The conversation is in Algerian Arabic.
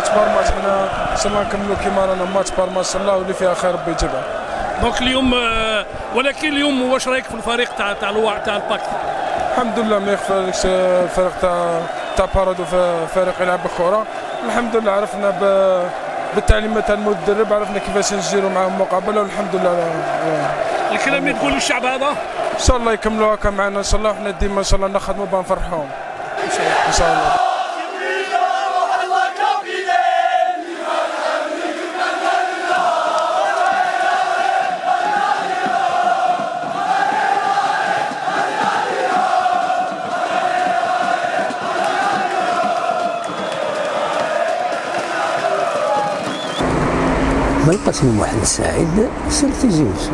match par match. حنا ان شاء الله نكملوا كيما رانا، match par match ان شاء الله، واللي فيها خير ربي يجيبها. donc اليوم ولكن اليوم واش رايك في الفريق تاع الوع تاع ال PACT؟ الحمد لله، ما يخفى لكش الفريق تاع بارادو فريق يلعب بالكره. الحمد لله، عرفنا بالتعليمات تاع المدرب، عرفنا كيفاش نجيروا معاهم المقابله، والحمد لله. الكلام اللي تقول للشعب هذا؟ ان شاء الله يكملوا هكا معنا ان شاء الله، وحنا ديما ان شاء الله نخدموا باه نفرحوهم ان شاء الله. بلقاسم محند سعيد، سير تيزي وزو.